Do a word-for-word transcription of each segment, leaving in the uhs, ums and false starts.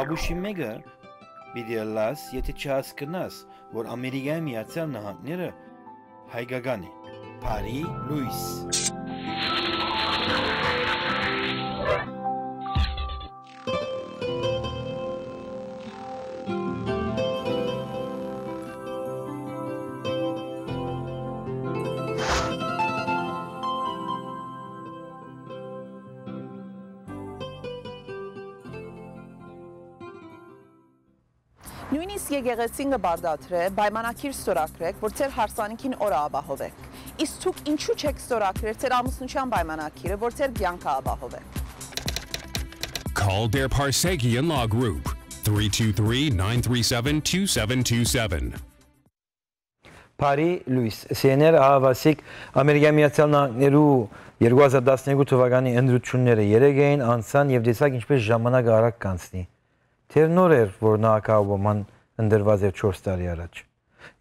Ապուշի մէկը պիտի ըլլաս, եթէ չհասկնաս, որ Ամերիկայի Միացյալ Նահանգները հայկական է։ Բարի լոյս։ Նոյնիսկ եկեղեցին կը պարտադրէ պայմանագիր ստորագրէք, որ ձեր հարսանիքին օրը ապահովէք։ Իսկ դուք ինչու՞ չէք ստորագրեր ձեր ամուսնութեան պայմանագիրը, որ ձեր կեանքը ապահովէ։ Call Dear Parsekian Law Group, three two three, nine three seven, two seven two seven. Բարի լոյս։ Սիրելիներ, ահա Վասիկ, Ամերիկայի Միացյալ Նահանգներու երկու հազար տասներկու թուականի ընտրութիւնները երեկ էին, անցան, եւ տեսաք ինչպէս ժամանակը արագ կանցնի։ Դեռ նոր էր, որ նախագահ Օբաման ընտրուած էր չորս տարի առաջ։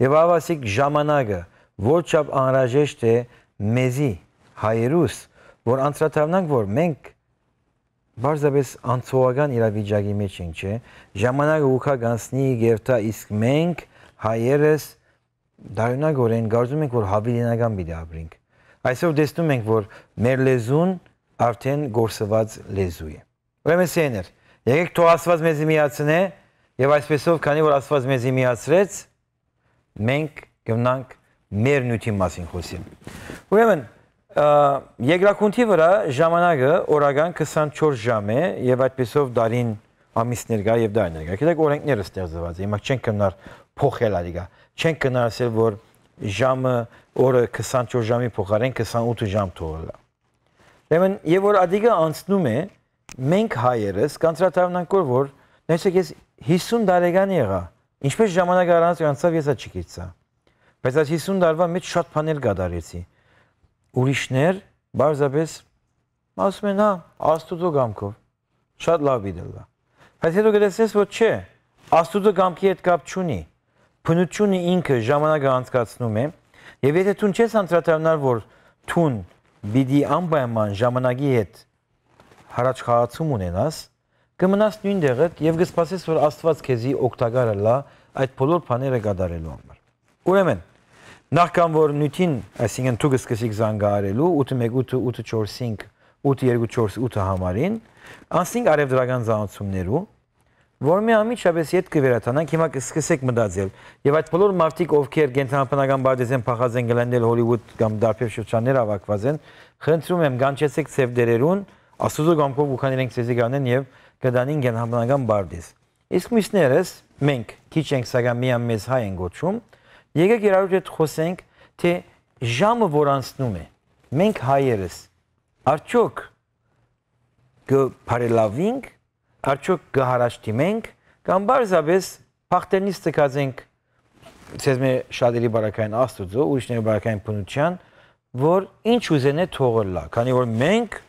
Եւ ահա Վասիկ, ժամանակը որչափ անհրաժեշտ է մեզի, հայերուս, որ անդրադառնանք, որ մենք պարզապէս անցողական իրավիճակի մէջ ենք, չէ՞։ Ժամանակը ուքա կանցնի, կերթայ, իսկ մենք, հայերս, տարօրինակօրէն կարծում ենք, որ յաւիտենական պիտի ապրենք։ Այսօր տեսնում ենք, որ մեր լեզուն արդէն կորսուած լեզու է։ Ուրեմն, սիրելիներ, եկեք թող Աստուած մեզի միացնէ, եւ այսպեսով, քանի որ Աստուած մեզի միացրեց, մենք կմնանք մեր նիւթին մասին խօսիլ։ Ուրեմն, ա, երկրագունդի վրայ ժամանակը օրական քսանչորս ժամ է, եւ այդպեսով դարին ամիսներ կայ եւ դարիներ կայ։ Գիտեք, օրենքները ստեղծուած է, հիմա չենք կրնար փոխել ալիքա, չենք կրնար ասել, որ ժամը, օրը քսանչորս ժամի փոխարէն քսանութ ժամ թող ըլլայ։ Ուրեմն, եւ որ ադիգա անցնում է, մենք հայերս կանցրադառնանք, որ, որ, նայեցեք, ես հիսուն տարեկան եղայ, ինչպէս ժամանակը առանց անցաւ, ես ա չգիտցայ։ Բայց այս հիսուն տարուան մէջ շատ բաներ կատարեցի։ Ուրիշներ պարզապէս ասում են, հա, Աստուծոյ կամքով, շատ լաւ պիտի ըլլայ։ Բայց հետո կտեսնես, որ չէ, Աստուծոյ կամքի հետ կապ չունի։ Բնութիւնը ինքը ժամանակը անցկացնում է, եւ եթէ դուն չես անդրադառնար, որ դուն պիտի անպայման ժամանակի հետ յառաջխաղացում ունենաս, կը մնաս նոյն տեղդ եւ կը սպասես, որ Աստուած քեզի օգտակար ըլլայ այդ բոլոր բաները կատարելու համար։ Ուրեմն, նախքան որ նիւթին, այսինքն դուք սկսիք զանգահարելու, ութը մէկ ութը, ութը չորս հինգ, ութը երկու չորս ութը համարին, անցնինք առեւտրական ծանոթացումներու, որ մի անմիջապէս ետ կը վերադառնանք, հիմա կը սկսեք մտածել, եւ այդ բոլոր մարդիկ, ովքեր կենդանաբանական պարտեզէն փախած են, գլենդել Հոլիվուդ կամ տարբեր շրջաններ, հաւաքուած են, խնդրում եմ, կանչեցեք ձեր դերերուն, Աստուծոյ կամքով ու քան իրենք ձեզի կանեն եւ կը տանին կենդանաբանական պարտեզ։ Իսկ մյուսներս, մենք քիչ ենք, սակայն միայն մեզ հայ են կոչում, եկեք իրարու հետ խօսենք, թէ ժամը որ անցնում է, մենք հայերս արդյոք կը բարելավինք, արդյոք կը յառաջդիմենք, կամ պարզապէս բախտերնից տկած ենք, ցեզմէ շատերի բարակային Աստուծոյ, ուրիշների բարակային բնութեան, որ ինչ ուզենէ թող ըլլայ, քանի որ մենք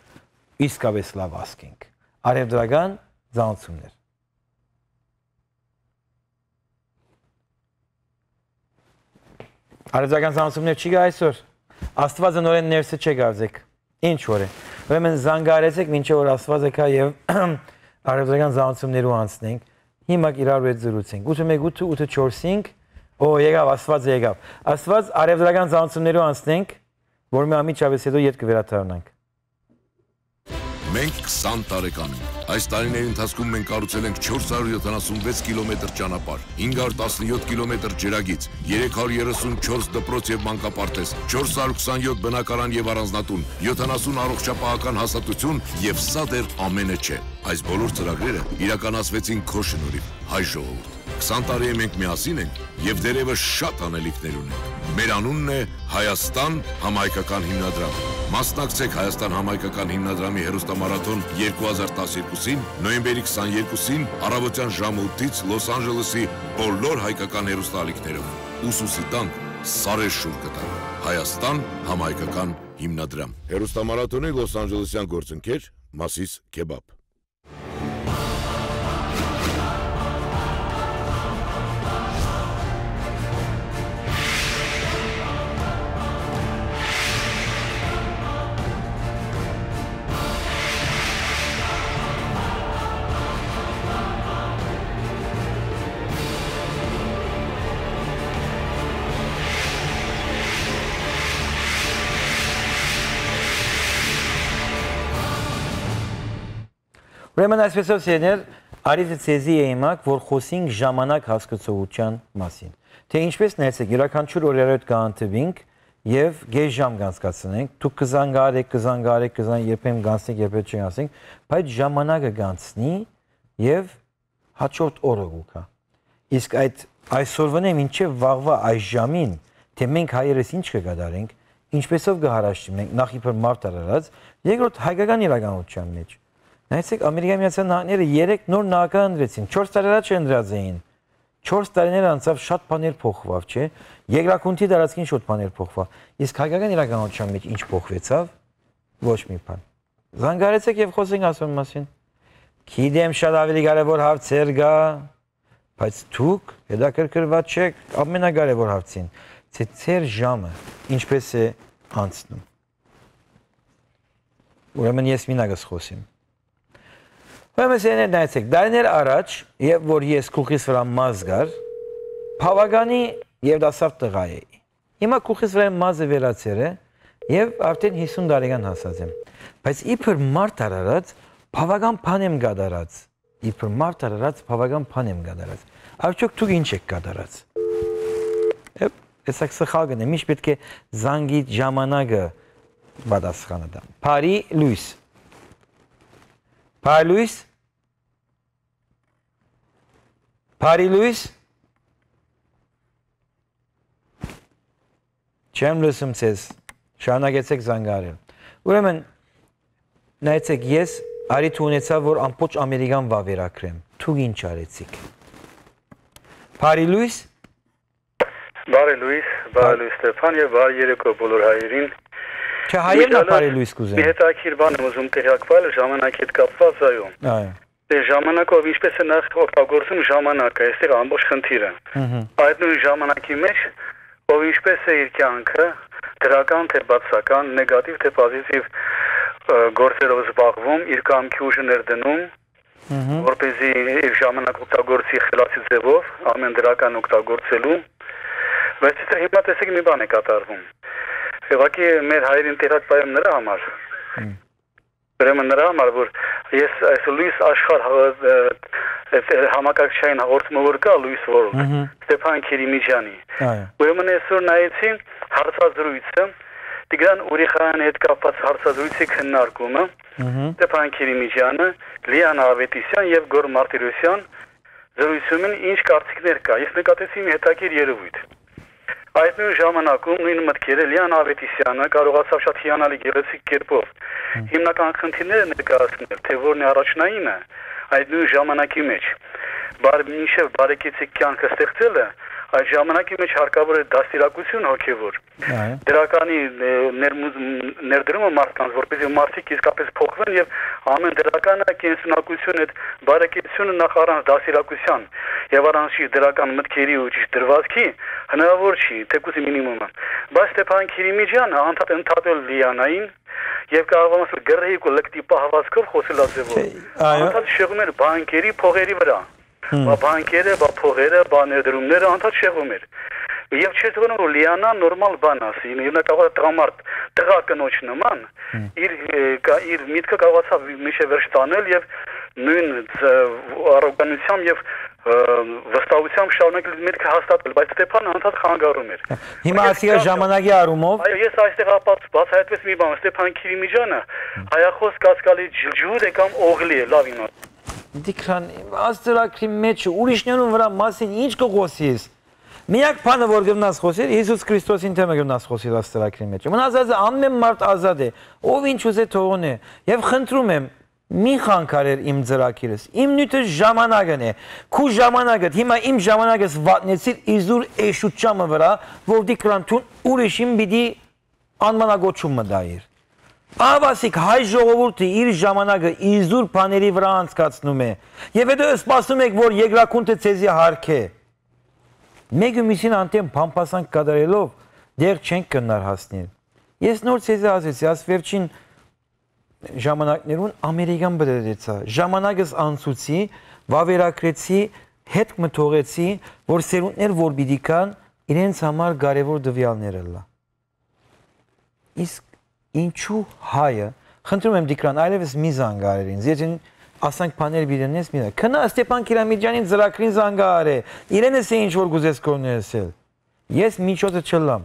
իսկապէս լաւ ազգ ենք։ Առեւտրական ծանոթացումներ։ Առեւտրական ծանոթացումներ չի գա այսօր։ Աստուածը նորէն ներսը չէ կարծեք։ Ինչ որ է։ Ուրեմն զանգահարեցեք, մինչեւ որ Աստուածը գայ եւ առեւտրական ծանոթացումներու անցնենք։ Հիմա իրարու հետ զրուցենք։ Ութը մէկ ութը, ութը չորս հինգ, օ, եկաւ, Աստուածը եկաւ։ Աստուած, առեւտրական ծանոթացումներու անցնենք, որ մի անմիջապէս հետո ետ կը վերադառնանք։ Մենք քսան տարեկան ենք։ Այս տարիների ընթացքում մենք կառուցել ենք չորս հարյուր յոթանասուն վեց կիլոմետր ճանապարհ, հինգ հարյուր տասնյոթ կիլոմետր ջրագիծ, երեք հարյուր երեսուն չորս դպրոց եւ մանկապարտեզ, չորս հարյուր քսանյոթ բնակարան եւ առանձնատուն, յոթանասուն առողջապահական հաստատութիւն եւ սա դեռ ամենը չէ։ Այս բոլոր ծրագրերը իրականացվեցին քո շնորհիվ, հայ ժողովուրդ։ Քսան տարի է մենք միասին ենք եւ դեռեւս շատ անելիքներ ունենք։ Մեր անունն է Հայաստան համահայկական հիմնադրամ։ Մասնակցեք Հայաստան համահայկական հիմնադրամի հեռուստամարաթոն երկու հազար տասներկուսին, նոյեմբերի քսաներկուսին, առավոտեան ժամը ութից Լոս Անջելեսի բոլոր հայկական հեռուստաալիքներով։ Ուսուսի տանք, սարեր շուռ կտանք։ Հայաստան համահայկական հիմնադրամ։ Հեռուստամարաթոնի լոս անջելեսյան գործընկեր՝ Մասիս Քեբապ։ Ուրեմն այսպեսով, սիրելիներ, արիցը ձեզի է իմակ, որ խոսենք ժամանակ հասկացողության մասին։ Թե ինչպես նայեցեք, յուրաքանչյուր օրերոյդ կհանդիպինք և կես ժամ կանցկացնենք, դուք կզանգարեք, կզանգարեք, կզան-, երբեմն կանցնենք, երբեմն չկանցնենք, բայց ժամանակը կանցնի և հաջորդ օրը կուքա։ Իսկ այդ այսօրվանէ մինչև վաղվա այս ժամին, թե մենք հայերս ինչ կկատարենք, ինչպեսով կհարաշտի մենք, նախ իբր մարդ արարած, երկրորդ հայկական իրականության մեջ։ Նայեցեք, Ամերիկայի Միացյալ Նահանգները երեք նոր նախագահ ընտրեցին, չորս տարի առաջ ընտրած էին։ Չորս տարիներ անցաւ, շատ բաներ փոխուաւ, չէ՞։ Երկրագունդի տարածքին շատ բաներ փոխուա, իսկ հայկական իրականության մեջ ինչ փոխուեցաւ, ոչ մի բան։ Զանգարեցեք և խոսենք ասոր մասին։ Գիտեմ, շատ ավելի կարևոր հարցեր կա, բայց դուք հետաքրքրված չեք ամենակարևոր հարցին, թե ձեր ժամը ինչպես է անցնում։ Ուրեմն ես մինակ ես խոսեմ։ Ուրեմն, սիրելիներ, նայեցեք, տարիներ առաջ, երբ որ ես գլխիս վրա մազ կար, բավականի երիտասարդ տղայ էի։ Հիմա գլխիս վրայ մազը վերացեր է և արդեն հիսուն տարեկան հասած եմ։ Բայց իբր մարդ արարած, բավական բան եմ կատարած։ Իբր մարդ արարած, բավական բան եմ կատարած։ Արդյոք դուք ինչ եք կատարած։ Է, տեսակ սխալ կնեմ, միշտ պետք է զանգի ժամանակը պատասխանը տամ։ Բարի լույս։ Բարի լույս։ Բարի լույս։ Չեմ լսում ձեզ։ Շարունակեցեք զանգարել։ Ուրեմն, նայեցեք, ես արիթ ունեցա, որ ամբողջ Ամերիկան վավերագրեմ։ Դուք ինչ արեցիք։ Բարի լույս։ Բարի լույս, Ստեփան, և բարի երեկո բոլոր հայերին։ Չէ, հայերն ա Միշտ բարի լույս կուզեն։ Մի հետաքրքիր բան եմ ուզում տեղակալ ժամանակի հետ կապված, այո։ Այո։ Դե, ժամանակով ինչպես է նախ օգտագործում ժամանակը, այստեղ ամբողջ խնդիրը։ Մհմ։ Այդ նույն ժամանակի մեջ ով ինչպես է իր կյանքը, դրական թե բացական, նեգատիվ թե պոզիտիվ, ը, գործերով զբաղվում, իր կամքի ուժը ներդնում, Մհմ։ որպեսզի իր ժամանակ օգտագործի խելացի ձևով, ամեն դրական օգտագործելու։ Բայց դե հիմա տեսեք, մի բան է կատարվում։ Ուղղակի մեր հայերին տեղակայում նրա համար։ Մհմ։ Ուրեմն նրա համար, որ ես այս լույս աշխարհ հա-, ը, ը, համակարգչային հաղորդումը որ կա, Լույս World, Մհմ։ Ստեփան Քիրիմիջյանի։ Այո։ Ուրեմն այսօր նայեցի հարցազրույցը, Տիգրան Ուրիխանյանի հետ կապված հարցազրույցի քննարկումը, Մհմ։ Ստեփան Քիրիմիջյանը, Լիանա Ավետիսյան և Գոր Մարտիրոսյան զրույցումին ինչ կարծիքներ կա։ Ես նկատեցի մի հետաքրքիր երևույթ։ Այդ նույն ժամանակում նույն մտքերը Լիանա Ավետիսյանը կարողացավ շատ հիանալի գեղեցիկ կերպով Հմ։ հիմնական խնդիրները ներկայացնել, թե որն է առաջնայինը այդ նույն ժամանակի մեջ։ Բար-, մինչև բարեկեցիկ կյանքը ստեղծելը, այդ ժամանակի մեջ հարկավոր էր դաստիարակություն հոգևոր։ Այո։ Դրականի, ը, ներմուծ-, ներդրումը մարդկանց, որպեսզի մարդիկ իսկապես փոխվեն և ամեն դրականը կենսունակություն այդ բարեկեցությունը նախ առանց դաստիարակության և առանց իր դրական մտքերի ու ճիշտ դրվածքի հնարավոր չի, թեկուզ մինիմումը։ Բայց Ստեփան Քիրիմիջյանը անդադ ընդհատել Լիանային և կարողանալ գրեհիկ ու լկտի պահվածքով խոսել ա ձևով։ Չէ, այո։ Անդադ շեղում էր բանկերի փողերի վրա։ Հմ։ Բա բանկերը, բա փողերը, բա ներդրումները անդադ շեղում էր։ Եվ չէր թողնում, որ Լիանա նորմալ բան ասի, եւ նա կարող է տղամարդ, տղա կնոջ նման, Հմ։ իր, ը, կա-, իր միտքը կարողացավ մինչև վերջ տանել եւ նույն ձ-, առողջությամբ եւ, ը, վստահությամբ շարունակել միտքը հաստատել, բայց Ստեփանը անդադ խանգարում էր։ Հիմա Բայց ասիա դա ժամանակի առումով Այո, ես այստեղ ապաց-, բացահայտվեց մի բան, Ստեփան Քիրիմիջյանը Հմ։ հայախոս կասկալի ջ-, ջհուդ է կամ օղլի է, լավ իմաց։ Դիքրան, այս ծրագրի մեջ ուրիշներուն վրա մասին ինչ կը խոսիս։ Միակ բանը, որ կրնաս խոսել, Հիսուս Քրիստոսին թեմը կրնաս խոսել այս ծրագրի մեջ։ Մնացածը ամեն մարդ ազատ է, ով ինչ ուզե թողնի։ Եվ խնդրում եմ, մի խանգարեր իմ ծրագիրս։ Իմ նյութը ժամանակն է։ Քու ժամանակդ, հիմա իմ ժամանակս վատնեցիր իզուր էշուչամը վրա, որ Դիքրան դուն ուրիշին պիտի անվանակոչում մը տայիր։ Ահա ասիկ հայ ժողովուրդը իր ժամանակը իզուր բաների վրա անցկացնում է, եւ հետո սպասում եք, որ երկրագունդը ձեզի հարկե։ Մեկ ու մյուսին անդեմ փամփասանք կատարելով դեղ չենք կրնար հասնել։ Ես նոր ձեզի ասեցի, աս վերջին ժամանակներուն Ամերիկան բդդեցա, ժամանակս անցուցի, վավերագրեցի, հետք մը թողեցի, որ սերունդներ որ պիտի կան, իրենց համար կարևոր տվյալներ ըլլա։ Իսկ ինչու հայը, խնդրում եմ Դիքրան, այլևս մի զանգարեր ինձ, եթե ասանք բաներ պիտի ընես, մի դակ։ Քնա Ստեփան Քիրամիջանին ծրագրին զանգահարէ, իրեն ըսէ ինչ որ կ'ուզես կորնես ըսել։ Ես միջոցը չըլլամ։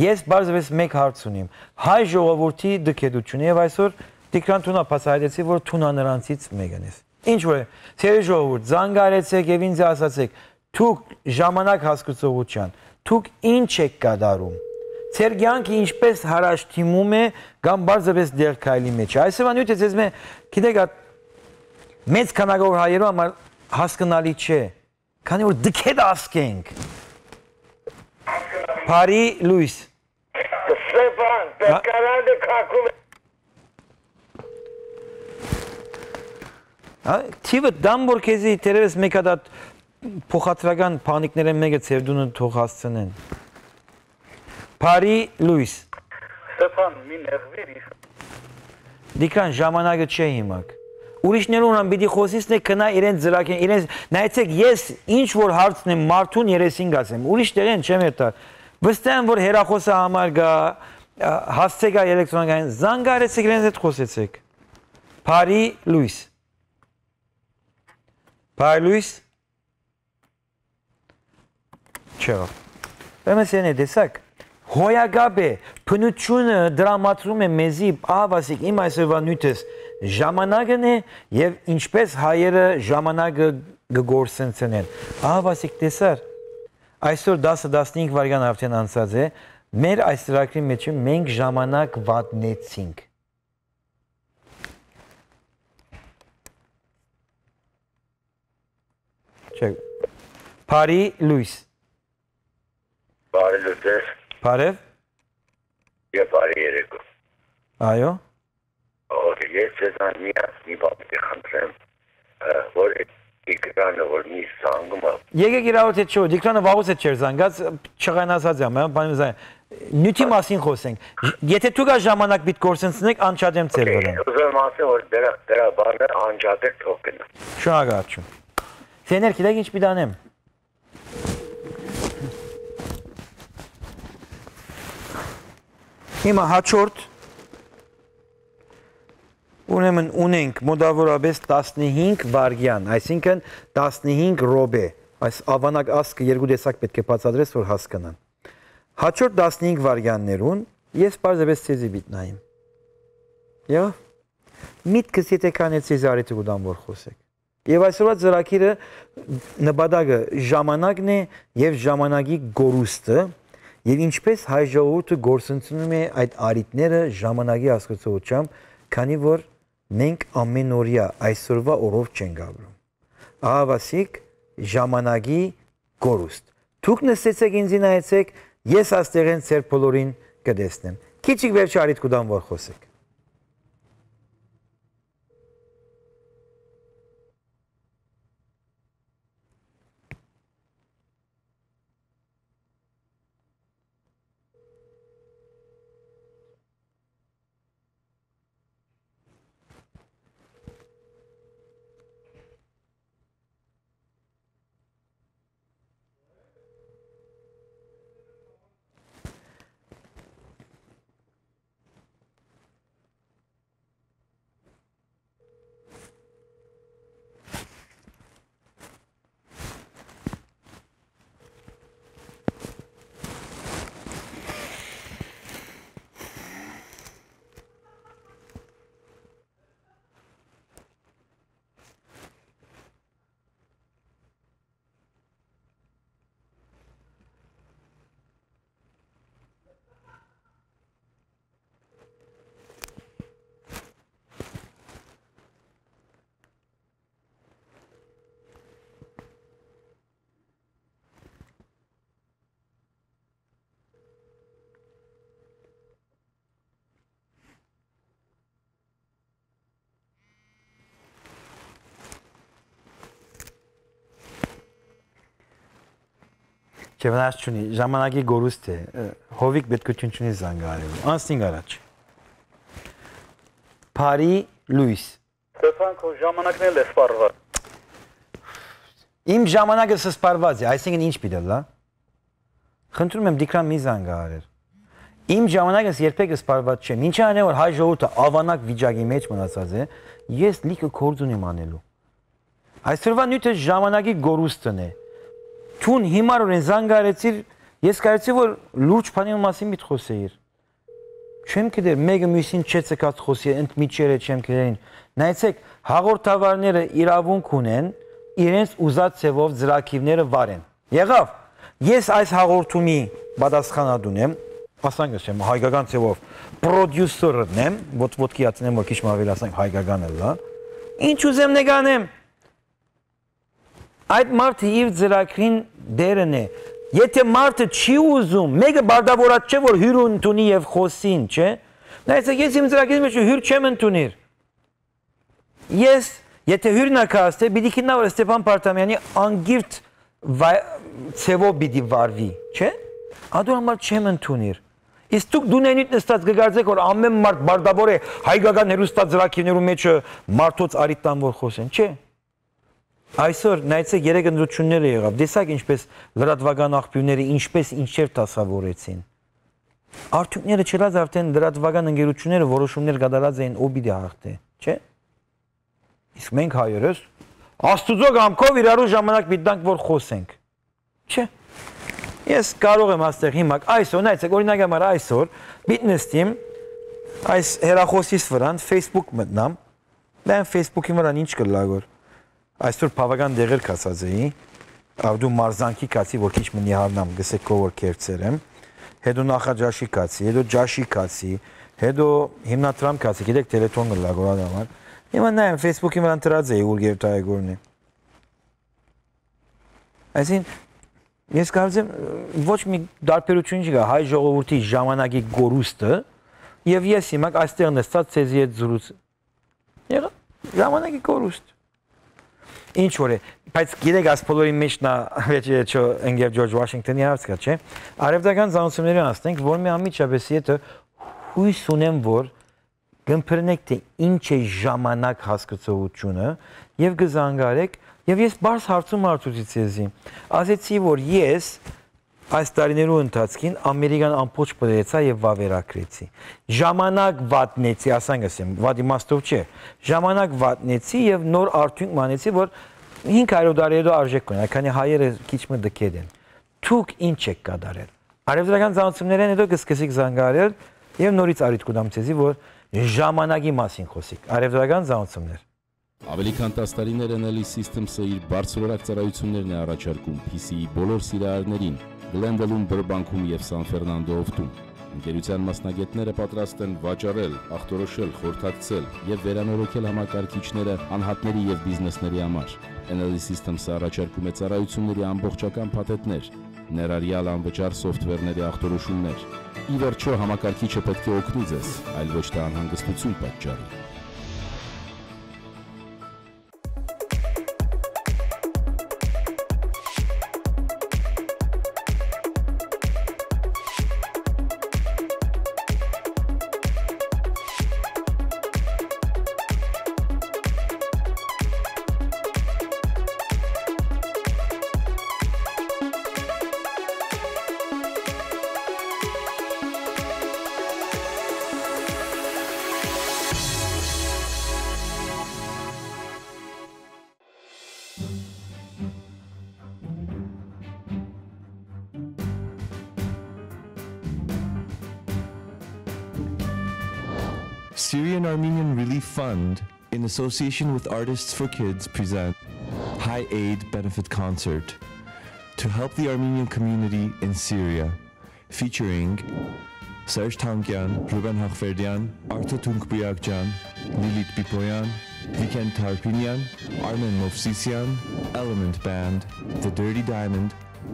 Ես պարզպէս մէկ հարց ունիմ։ Հայ ժողովուրդի դքեդութիւնը, եւ այսօր Տիգրան Թունա բացայայտեցի, որ Թունա նրանցից մէկն ես։ Ինչ որ է, թէ ժողովուրդ, զանգահարեցէք եւ ինձ ասացէք, դուք ժամանակ հասկցողութեան, դուք ինչ եք կատարում։ Ձեր կեանքը ինչպէս յառաջդիմում է կամ պարզպէս դեռ քայլի մէջ է։ Այսօր անյութ է, ձեզ մէ, գիտեք, ա, մեծ քանակով հայերու համար հասկնալի չէ, քանի որ դքետ ազգ ենք։ Բարի լոյս։ Ստեփան, Հա։ Պետքարանը քակում է։ Հա, թիվը դամ որ քեզի, թերևս, մեկ հատ այդ փոխադրական բանիկներէն մէկը ձեր տունը թող հասցնեն։ Բարի լոյս։ Ստեփան, մի նեղվիր, իս- Տիգրան, ժամանակը չէ հիմակ։ Ուրիշներուն ան պիտի խոսիս, նե գնա իրենց ծրագին, իրենց, նայեցեք, ես ինչ որ հարցն եմ մարդուն երեսին կասեմ, ուրիշ տեղեն չեմ երթար։ Վստահ եմ, որ հեռախոսը համար գա, ա, հասցեգա էլեկտրոնական, զանգարեցեք, իրենց հետ խոսեցեք։ Բարի լոյս։ Բարի լոյս։ Չեղավ։ Ուրեմն սեն է, տեսակ, հոյակապ է, բնությունը դրամատրում է մեզի, ահա ասիկ, իմ այսօրվա նիւթս ժամանակն է եւ ինչպես հայերը ժամանակը կը գործընծնեն։ Ահա ասիկ, տեսար, այսօր տասը տասնհինգ վայրկյան արդեն անցած է, մեր այս ծրագրի մեջ մենք ժամանակ վատնեցինք։ Չէ, բարի լոյս։ Բարի լուծեր Բարև։ Եւ բարի երեկո։ Այո։ Okay, ես ձեզան միած մի բան պիտի խնդրեմ, ը, որ այդ Տիգրանը, որ մի զանգում է։ Եկեք իրարու հետ չոր, Տիգրանը վաղուց է չեր զանգած, չղանացած եմ, հա, բանը զա-, նյութի մասին խոսենք։ Ժ-, եթե դուք ա ժամանակ պիտի գործընծնեք, անջատեմ ձեր Okay, վրան։ Ուզում եմ ասեմ, որ դրա, դրա բանը անջատել թող գնա։ Շնորհակալություն։ Սեներ, գիտեք ինչ պիտի անեմ։ Հիմա հաջորդ, ուրեմն ունենք մոտավորապես տասնհինգ վայրկյան, այսինքն տասնհինգ րոպե։ Այս ավանակ ասկը երկու տեսակ պէտք է բացատրես, որ հասկնան։ Հաջորդ տասնհինգ վայրկյաններուն ես պարզպէս ձեզի պիտի նայեմ։ Եա, միտքս եթե քան է, ձեզի առիթը կու տամ, որ խոսեք։ Եւ այսօրվա ծրագիրը նպատակը ժամանակն է եւ ժամանակի կորուստը, եւ ինչպես հայ ժողովուրդը գործընծնում է այդ առիթները ժամանակի հասկացողությամբ, քանի որ մենք ամենօրյա այսօրվա օրով չենք ապրում։ Ահա ասիկ ժամանակի կորուստ։ Դուք նստեցեք, ինձի նայեցեք, ես աստեղեն ձեր բոլորին կը տեսնեմ։ Քիչիկ վերջը առիթ կու տամ, որ խոսեք։ Չէ, վնաս չունի, ժամանակի գորուստ է, ը, հովիկ պետքություն չունի զանգահարելու, անցնինք առաջ։ Բարի լոյս։ Ստեփան, քո ժամանակն էլ է սպառված։ Իմ ժամանակս սպառված է, այսինքն ինչ պիտի ըլլայ։ Խնդրում եմ, Տիգրան, մի զանգահարեր։ Իմ ժամանակս երբեք սպառուած չէ։ Մինչեւ այն է որ հայ ժողովուրդը ավանակ վիճակի մէջ մնացած է, ես լիքը գործ ունեմ անելու։ Այսօրվա նիւթը ժամանակի կորուստն է։ Դուն հիմարօրէն զանգ արեցիր, ես կարծի որ լուրջ բանի մասին պիտի խօսէիր։ Չեմ գիտեր, մէկը միւսին չէ ցկած խօսի, ընդ միջերը չեմ գիտերին։ Նայեցեք, հաղորդավարները իրաւունք ունեն իրենց ուզած ձեւով ծրագիրները վարեն։ Եղաւ, ես այս հաղորդումի պատասխանատուն եմ, ասանք ես չեմ, հայկական ձևով պրոդիուսերն եմ, ոտ-, ոտքի ածնեմ, որ քիչ մը աւելի ասանք հայկական ըլլայ։ Ինչ ուզեմ նեկանեմ, այդ մարդը իր ծրագրին դերն է։ Եթե մարդը չի ուզում, մէկը պարտավորած չէ, որ հիւր ընդունի եւ խօսին, չէ՞։ Նայեցեք, ես իմ ծրագրին մէջ հիւր չեմ ընդունիր։ Ես, եթե հիւրն ա կհասնէ, պիտի գիտնայ, որ Ստեփան Պարտամեանի անգիրտ վայ-, ձևով պիտի վարուի, չէ՞։ Ատոր համար չեմ ընդունիր։ Իսկ դուք դուն այնիտ նստած կգարձեք, որ ամեն մարդ պարտավոր է հայկական հեռուստաձրագիրներու մեջը մարդոց արիտ տան, որ խօսեն, չէ՞։ Այսօր, նայեցեք, երեք ընտրութիւնները եղաւ, տեսաք ինչպես լրատուական աղբիւրները, ինչպես ինչեր դասաւորեցին։ Արդյունքները չըլած արդեն լրատուական ընկերութիւնները որոշումներ կատարած էին, ով պիտի հաղթէ, չէ՞։ Իսկ մենք հայերս Աստուծոյ կամքով իրարու ժամանակ պիտի տանք, որ խօսենք, չէ՞։ Ես կարող եմ աստեղ հիմա, այսօր, նայեցեք, օրինակ համար այսօր, պիտի նստիմ այս հեռախոսիս վրան, Facebook մտնամ, նայեմ Facebook-ի վրան ինչ կլա որ, այսօր բաւական դեղեր կացած էի, Աբդու մարզանքի կացի, որ քիչ մը նիհարնամ, գսեք քո որ կերցեր եմ, հետո նախաճաշի կացի, հետո ճաշի կացի, հետո հիմնադրամ կացի, գիտեք, Թելեթոն կլա գորան համար, հիմա նայեմ Facebook-ի վրան դրած էի ուր գերտայը գորնի։ Այսին, ես կարծեմ, ոչ մի տարբերություն չկա հայ ժողովրդի ժամանակի կորուստը, եւ ես հիմա այստեղ նստած ձեզի հետ զրույց, եղա, ժամանակի կորուստ։ Ինչ որ է, բայց գիտեք, այս բոլորի մեջ նա, վեճ է, չո, ընկեր Ջորջ Վաշինգտոնի հարց կա, չէ՞։ Արևտական զանցումների անցնենք, որ մի անմիջապես եթե հույս ունեմ, որ կմբռնեք, թե ինչ է ժամանակ հասկացողությունը, եւ կզանգարեք, եւ ես բարձ հարցում հարցուցի ձեզի։ Ասեցի, որ ես այս տարիներու ընթացքին Ամերիկան ամբողջ բերեցա եւ վավերագրեցի։ Ժամանակ վատնեցի, ասանք ասեմ, վատ իմաստով չէ։ Ժամանակ վատնեցի եւ նոր արդյունք մանեցի, որ հինգ հարիւր տարի հետո արժեք կունենայ, քանի հայերը քիչ մը դքետ են։ Դուք ինչ եք կատարել։ Արևտրական զանցումներէն հետո կսկսեք զանգարել եւ նորից առիթ կու տամ ձեզի, որ ժամանակի մասին խօսիք։ Արևտրական զանցումներ։ Ավելի քան տաս տարիներ N L E Systems-ը իր բարձրորակ ծառայություններն է առաջարկում P C-ի բոլոր սիրահարներին Glendale-ում, Burbank-ում եւ San Fernando Opt-ում։ Ընկերության մասնագետները պատրաստ են վաճառել, ախտորոշել, խորհրդակցել եւ վերանորոգել համակարգիչները անհատների եւ բիզնեսների համար։ N L E Systems-ը առաջարկում է ծառայությունների ամբողջական փաթեթներ, ներառյալ անվճար սոֆթվերների ախտորոշումներ։ Ի վերջոյ, համակարգիչը պէտք է օգնի ձեզ, այլ ոչ թե անհանգստութիւն պատճառի։ Syrian Armenian Relief Fund, in association with Artists for Kids, present High Aid Benefit Concert to help the Armenian community in Syria, featuring Serj Thankyan, Ruben Hakhverdyan, Arto Tunkbuyakcan, Lilit Bipoyan, Viken Tarpinyan, Armen Movsisyan, Element Band, The Dirty Diamond,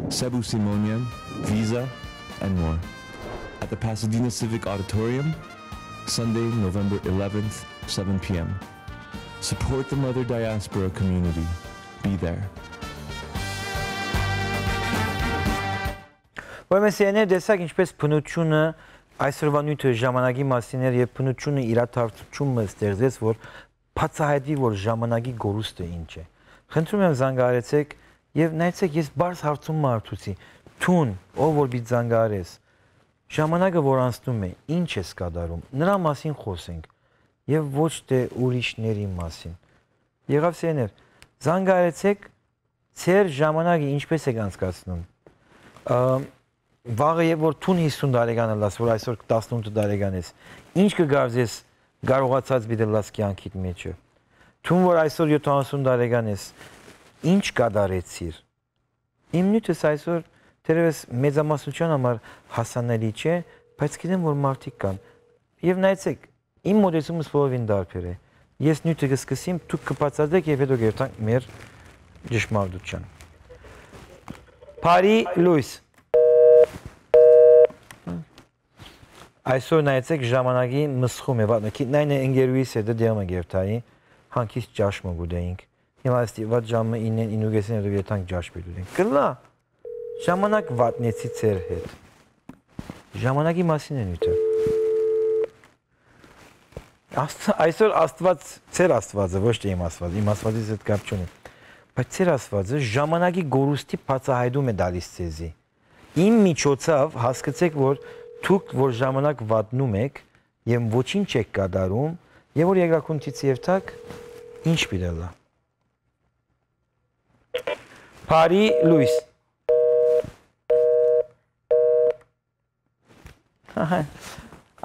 Sebu Simonian, Visa, and more. At the Pasadena Civic Auditorium, Sunday, November eleventh, seven p.m. Support the Mother Diaspora community. Be there. Ուրեմն, սիրելիներ, տեսաք ինչպես բնությունը այսօրվա նիւթը ժամանակի մասին էր եւ բնությունը իրադարձություն մը ստեղծեց, որ բացահայտվի, որ ժամանակի կորուստը ինչ է։ Խնդրում եմ, զանգահարեցեք եւ նայեցեք, ես բարձ հարցում մը հարցուցի։ Դուն, ով որ պիտի զանգահարես, ժամանակը որ անցնում է, ինչ ես կատարում, նրա մասին խօսենք, եւ ոչ թէ ուրիշների մասին։ Եղաւ սեներ, զանգարեցէք, ձեր ժամանակը ինչպես եք անցկացնում։ Ա, վաղը երբ որ դուն հիսուն տարեկան ըլլաս, որ այսօր տասնութ տարեկան ես, ինչ կը կարծես կարողացած պիտի ըլլաս կեանքիդ մեջը։ Դուն որ այսօր յոթանասուն տարեկան ես, ինչ կատարեցիր։ Իմ նիւթս այսօր թերեւս մեծամասնության համար հասանելի չէ, բայց գիտեմ որ մարդիկ կան։ Եւ նայեցեք, իմ մոտեցումս բոլորին տարբեր է։ Ես նիւթը կը սկսեմ, դուք կը բացատրեք եւ հետո կերթանք մեր ճշմարտության։ Բարի լույս։ Այսօր նայեցեք ժամանակի մսխում է, վատ, քիտնայինը ընկերուհիս հետ դեղը կերթայի, հանգիստ ճաշ մը կուտեինք։ Հիմա ստիպված ժամը իննեն, ինուկեսին հետո երթանք ճաշ պիտի ուտենք։ Կլա, ժամանակ վատնեցի ձեր հետ։ Ժամանակի մասին է նիւթը։ Աստ-, այսօր Աստված, ձեր Աստվածը, ոչ թէ իմ Աստվածը, իմ Աստվածից հետ կապ չունի, բայց ձեր Աստվածը ժամանակի գորուստի բացահայտում է տալիս ձեզի։ Իմ միջոցով հասկցեք, որ դուք որ ժամանակ վատնում եք եւ ոչինչ եք կատարում, եւ որ երկրագունդից երթաք, ինչ պիտի ըլլայ։ Բարի լույս։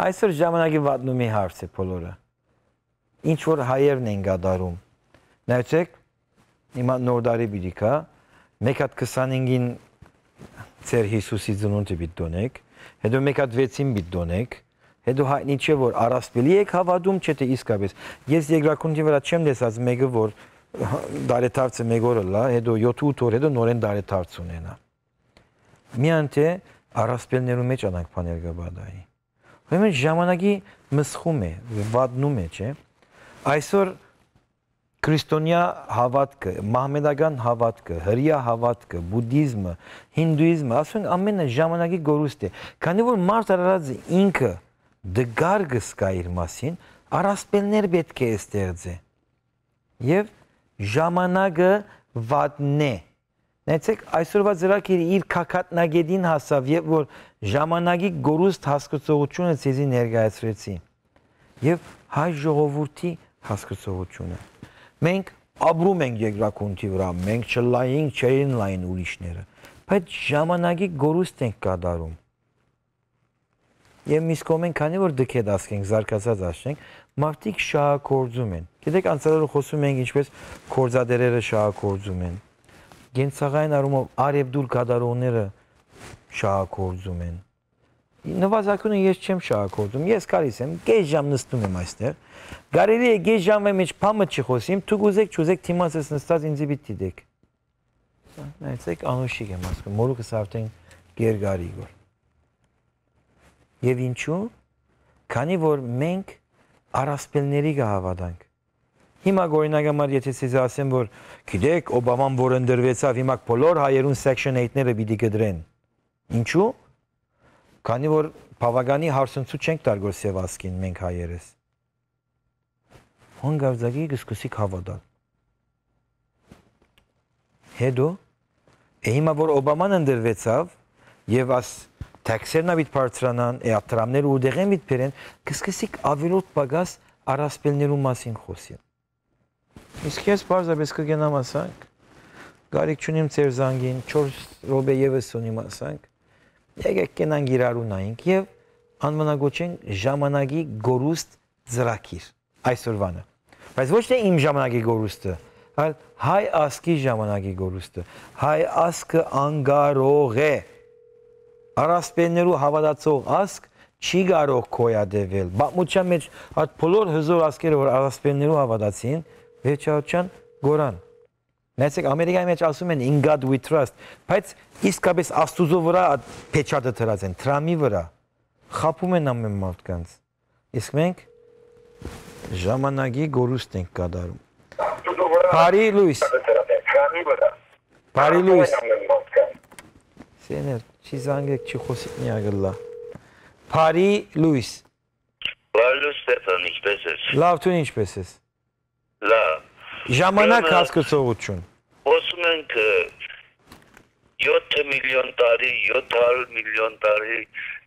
Այսօր ժամանակի վատնումի հարց է բոլորը։ Ինչ որ հայերն են կատարում։ Նայեցեք, հիմա նոր տարի պիտի գայ, մեկ հատ քսանհինգին ձեր Յիսուսի ծնունդը պիտի տոնեք, հետո մեկ հատ վեցին պիտի տոնեք, հետո հայտնի չէ որ առասպելի եք հաւատում, չէ թէ իսկապես։ Ես երկրագունդի վրայ չեմ տեսած մեկը որ տարեդարձը մեկ օր ըլլայ, հետո յոթ ութ օր հետո նորէն տարեդարձ ունենայ։ Միայն թէ առասպելներու մէջ անակ բաներ կը պատահի։ Ուրեմն ժամանակի մսխում է, վատնում է, չէ՞։ Այսօր քրիստոնեայ հաւատքը, մահմետական հաւատքը, հրեայ հաւատքը, բուդիզմը, հինդուիզմը, ասենք ամէնը ժամանակի գորուստ է։ Քանի որ մարդ արարածը ինքը դգար կը զգայ իր մասին, առասպելներ պէտք է ստեղծէ։ Եւ ժամանակը վատնէ։ Նայեցեք, այսօրուա ծրագիրը իր քակատնագետին հասաւ, երբ որ ժամանակի գորուստ հասկցողությունը ձեզի ներկայացրեցի, եւ հայ ժողովուրդի հասկցողությունը։ Մենք ապրում ենք երկրագունդի վրայ, մենք չլային, չէին լային ուրիշները, բայց ժամանակի գորուստ ենք կատարում։ Եւ միս կողմէն, քանի որ դքետ ազգ ենք, զարգացած ազգ ենք, մարդիկ շահագործում են։ Գիտեք, անցյալ օրը խօսում էինք, ինչպես գործատերերը շահագործում են։ Կենցաղային առումով արեւտուր կատարողները շահագործում են։ Նվազագույնը ես չեմ շահագործում, ես գալիս եմ, կես ժամ նստում եմ այստեղ։ Կարելի է կես ժամի մեջ բան մը չի խօսիմ, դուք ուզեք, չուզեք, դիմացս նստած ինձի պիտի դիտեք։ Նայեցեք, անուշիկ եմ ասում, մորուքս արդեն կերկարի գոր։ Եւ ինչու՞։ Քանի որ մենք առասպելների կը հաւատանք։ Հիմա, օրինակ համար, եթե ցեզի ասեմ, որ գիտեք, Օբաման որ ընտրուեցաւ, հիմա բոլոր հայերուն Section eight-ները պիտի կտրեն։ Ինչու՞։ Քանի որ բաւականի հարսնցու չենք տար գոր սեւ ազգին մենք հայերս։ Հանկարծակի կը սկսի հաւատալ։ Հետո, է հիմա որ Օբաման ընտրուեցաւ, եւ աս թաքսերն ալ պիտի բարձրանան, է ատրամները ուտեղեն պիտի բերեն, կը սկսի ավելորդ պակաս առասպելներու մասին խօսիլ։ Իսկ ես պարզապես կը գնամ ասանք, կարիք չունիմ ձեր զանգին, չորս րոպե եւս ունիմ ասանք, եկեք կենանք իրարու նայենք եւ անվանակոչենք ժամանակի գորուստ ծրագիր այսօրվանը։ Բայց ոչ թե իմ ժամանակի գորուստը, այլ հայ ազգի ժամանակի գորուստը։ Հայ ազգը անկարող է։ Առասպելներու հաւատացող ազգ չի կարող գոյատևել։ Պատմության մեջ այդ բոլոր հզոր ազգերը, որ առասպելներու հաւատացին, վերջավորության գորան։ Նայեցեք, Ամերիկայի մեջ ասում են «In God we trust», բայց իսկապես Աստուծո վրա այդ փեչատը դրած են, Թրամի վրա։ Խաբում են ամեն մարդկանց։ Իսկ մենք ժամանակի գորուստ ենք կատարում։ Բարի լույս։ Բարի լույս։ Սեներ, չի զանգեք, չի խոսիկ միակլլա։ Բարի լույս։ Բարի լույս, Ստեփան, ինչպե՞ս ես։ Լավ, դու ինչպե՞ս ես։ Լավ։ Ժամանակ Ուրեմն հասկցողություն։ Խոսում ենք, ը, յոթ միլիոն տարի, յոթ հարյուր միլիոն տարի,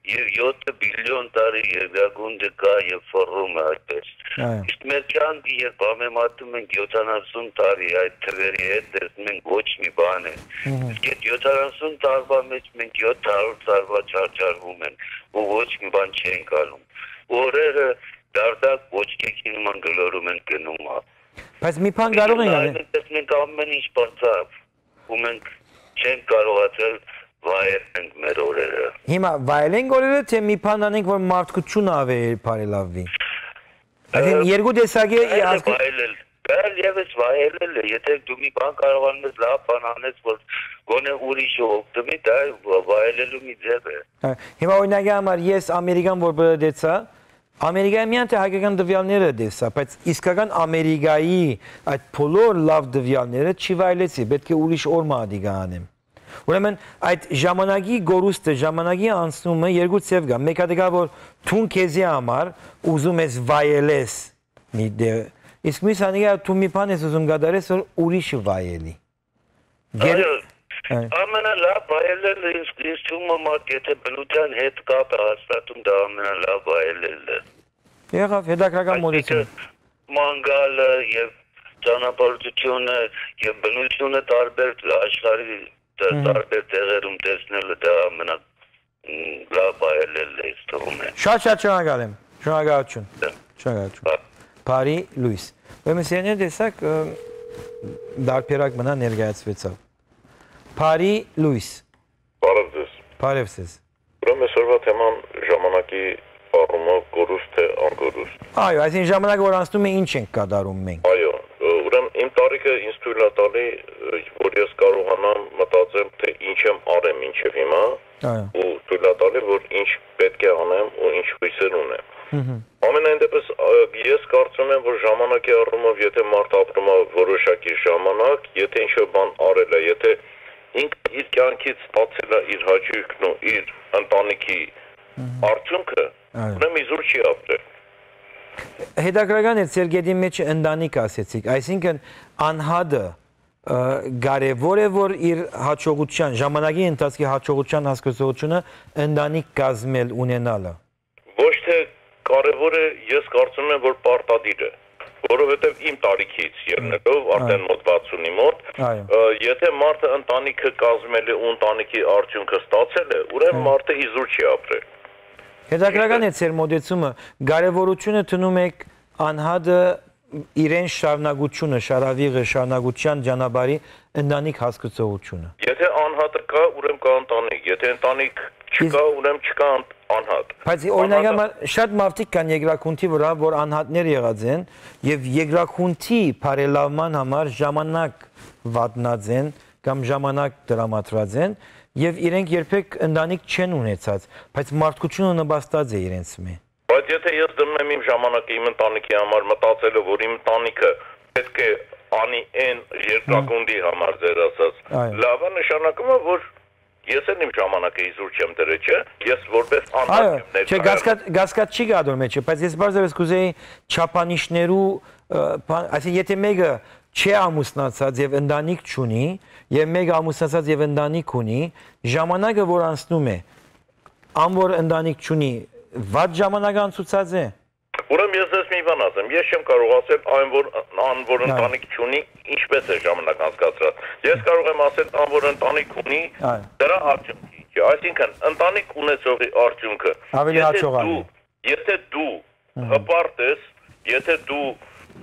Եւ յոթը բիլիոն տարի երկրագունդը կայ եւ ֆռռում է այդպես։ Այո։ Իսկ մեր կեանքը, երբ համեմատում ենք յոթանասուն տարի այդ թուերի հետ, տեսնում ենք ոչ մի բան է։ Մհմ։ Իսկ այդ յոթանասուն տարվա մեջ մենք յոթ հարյուր տարվա չարչարվում ենք ու ոչ մի բան չենք անում։ Օրերը դարդակ ոչկեքի նման գլորում են գնում ա։ Բայց մի բան կարող ենք անել։ Նայում ենք, տեսնում ենք ամեն ինչ բացավ, ու մենք չենք կարողացել վայելենք մեր օրերը։ Հիմա վայելենք օրերը, թե մի բան անենք, որ մարդկությունը աւեր բարելավվի։ Այսինքն երկու տեսակի Վայելը ազգ- վայելել, դա եւս վայելել է, եթե դու մի բան կարողանում ես, լավ բան անես, որ գոնե ուրիշը օգտվի, դա վայելելու մի ձև է։ Հա, հիմա օրինակի համար ես Ամերիկան որ բրդեցա, Ամերիկայի միայն թե հայկական տվյալները տեսա, բայց իսկական Ամերիկայի այդ բոլոր լավ տվյալները չի վայելեցի, պետք է ուրիշ օր մը ատիկա անեմ։ Ուրեմն այդ ժամանակի գորուստը, ժամանակի անցումը երկու ձև կայ։ Մեկ հատ կայ, որ դուն քեզի համար ուզում ես վայելես մի դեր, իսկ մյուս ատիկա դու մի բան ես ուզում կատարես, որ ուրիշը վայելի։ Գեր- Այո, Այո։ Ամենալավ վայելելը ինձ, ինձ թվում է, մարդ եթե բնության հետ կապ է հաստատում, դա ամենալավ վայելելն է։ Եղավ, հետաքրքրական մոտեցում։ Այսինքն, մանգալը եւ ճանապարհորդությունը եւ բնությունը տարբեր աշխարհի տ-, Մհմ։ տարբեր տեղերում տեսնելը դա ամենա-, մ, լավ վայելելն է, ինձ թվում է։ Շատ, շատ շնորհակալ եմ։ Շնորհակալություն։ Դե։ Շնորհակալություն։ Բա- Բարի լույս։ Ուրեմն, սիրելիներ, տեսակ, ը, դարբերակ մնա ներկայացվեցաւ։ Բարի լույս։ Բարև ձեզ։ Բարև ձեզ։ Ուրեմն այսօրվա թեման ժամանակի առումով կորուստ թե անկորուստ։ Այո, այսինքն ժամանակը որ անցնում է, ինչ ենք կատարում մենք։ Այո, ուրեմն իմ տարիքը ինձ թույլ ա տալի, որ ես կարողանամ մտածել, թե ինչ եմ արել մինչև հիմա, Այո։ ու թույլ ա տալի, որ ինչ պետք է անեմ ու ինչ հույսեր ունեմ։ Մհմ։ Ամենայն դեպս, ա, ես կարծում եմ, որ ժամանակի առումով, եթե մարդ ապրում է որոշակի ժամանակ, եթե ինչ-որ բան արել է, եթե ինքը իր կյանքից ստացել է իր հաճույքն ու իր ընտանիքի Մհմ։ արդյունքը, Այո։ ուրեմն իզուր չի ապրել։ Հետաքրքրական է, ձեր գետին մեջ ընտանիք ասեցիք, այսինքն անհատը, ը, կարևոր է, որ իր հաջողության, ժամանակի ընթացքի հաջողության հասկացողությունը ընտանիք կազմել, ունենալը։ Ոչ թե կարևոր է, ես կարծում եմ, որ պարտադիր է, որովհետև իմ տարիքից ելնելով, Այո։ արդեն մոտ վաթսունի մոտ, Այո։ ը, եթե մարդը ընտանիքը կազմել է ու ընտանիքի արդյունքը ստացել է, ուրեմն Այո։ մարդը իզուր չի ապրել։ Հետաքրքրական է ձեր մոտեցումը, կարևորությունը դնում եք անհատը իրեն շարունակությունը, շարավիղը, շարունակության ճանապարհի ընտանիք հասկացողությունը։ Եթե անհատը կա, ուրեմն կա ընտանիք, եթե ընտանիք չկա, Իսկ ուրեմն չկա ան-, անհատ։ Բայց օրինակ Անհատը համար շատ մարդիկ կան Երկրագունդի վրա, որ անհատներ եղած են եւ Երկրագունդի բարելավման համար ժամանակ վատնած են կամ ժամանակ տրամադրած են եւ իրենք երբեք ընտանիք չեն ունեցած, բայց մարդկությունը նպաստած է իրենց մե։ Բայց եթե ես դնում եմ իմ ժամանակը իմ ընտանիքի համար, մտածելով, որ իմ ընտանիքը պետք է անի այն Երկրագունդի համար, ձեր ասած, Այո։ լավ է, նշանակում է, որ ես էլ իմ ժամանակը իզուր չեմ դրել, չէ՞։ Ես որպես անհատ Այո, չեմ չէ, ներկայանում։ Գասկատ, գասկատ չի գա դոր մեջ, բայց ես բարձրապես կուզեի չափանիշներու, ը, բան, այսինքն, եթե մեկը չէ ամուսնացած եւ ընտանիք չունի, եւ մեկը ամուսնացած եւ ընտանիք ունի, ժամանակը որ անցնում է, ան որ ընտանիք չունի, վատ ժամանակ անցուցած է։ Ուրեմն ես ձեզ մի բան ասեմ, ես չեմ կարող ասել այն, որ, ան, որ Այո։ ընտանիք չունի, ինչպես է ժամանակ անցկացրած։ Ես կարող եմ ասել, ան, որ ընտանիք ունի, Այո։ դրա արդյունքը ինչ է։ Այսինքն, ընտանիք ունեցողի արդյունքը, Ավելի եթե հաջող դու, ալի։ եթե դու Մհմ։ հպարտ ես, եթե դու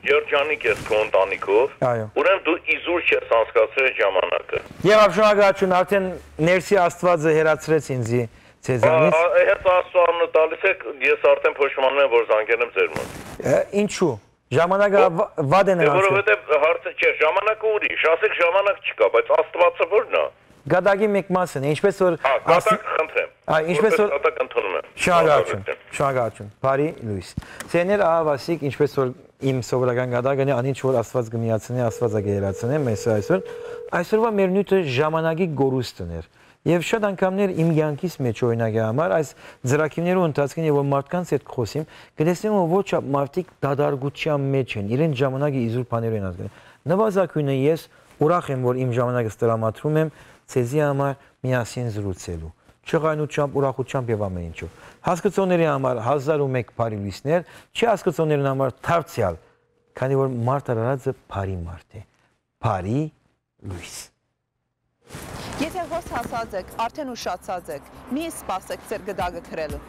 երջանիկ ես քո ընտանիքով, Այո։ ուրեմն դու իզուր չես անցկացրել ժամանակը։ Եղավ, շնորհակալություն, արդեն ներսի Աստվածը հեռացրեց ինձի ձեզանից։ Ա, ա, հենց Աստծո անունը տալիս եք, ես արդեն փոշմանում եմ, որ զանգել եմ ձեր մոտ։ Ը, ինչու՞։ Ժամանակը Ո-, վ-, վատ է դե նեղացել։ որովհետև հարցը չէ, ժամանակը ուրիշ, ասեք ժամանակ չկա, բայց Աստվածը ո՞րն է։ Գատակի մեկ մասն է, ինչպես որ Հա, ասի-, գատակ խնդրեմ։ Այ, ինչպես Որպես որ գատակ ընդունում եմ։ Շնորհակալություն, Շնորհակալություն։ շնորհակալություն։ Բարի լույս։ Սերներ ահա ասիկ, ինչպես որ իմ սովորական գատակն է, անինչ որ Աստված կմիացնի, Աստված ա կերացնի, մեզ այսօր։ Այսօրվա մեր նյութը ժամանակի գորուստն էր։ Եվ շատ անգամներ իմ կյանքիս մեջ, օրինակի համար, այս ծրագիրներու ընթացքին, երբ որ մարդկանց հետ կխոսեմ, կտեսնեմ, որ ոչ շատ մարդիկ դատարկության մեջ են, իրենց ժամանակը իզուր բաներու են ազդել։ Նվազագույնը ես ուրախ եմ, որ իմ ժամանակս տրամադրում եմ ձեզի համար միասին զրուցելու։ ջղայնութեամբ, ուրախութեամբ եւ ամէն ինչով։ Հասկցողների համար հազար ու մէկ բարի լոյսներ, չի հասկցողներուն համար դարձեալ, քանի որ մարդ արարածը բարի մարդ է։ Բարի լոյս։ Եթե հոս հասած եք, արդեն ուշացած եք, մի սպասեք ձեր գդակը գրելու։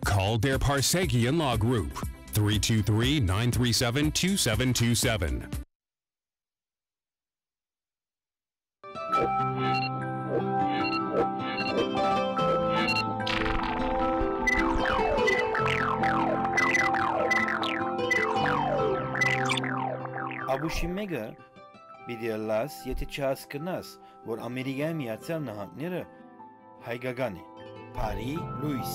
Call Dear Parsekian Law Group, three two three, nine three seven, two seven two seven. Աբուշի մէկը պիտի ըլլաս, եթե չհասկնաս, որ Ամերիկայի Միացյալ Նահանգները հայկական է։ Բարի լոյս։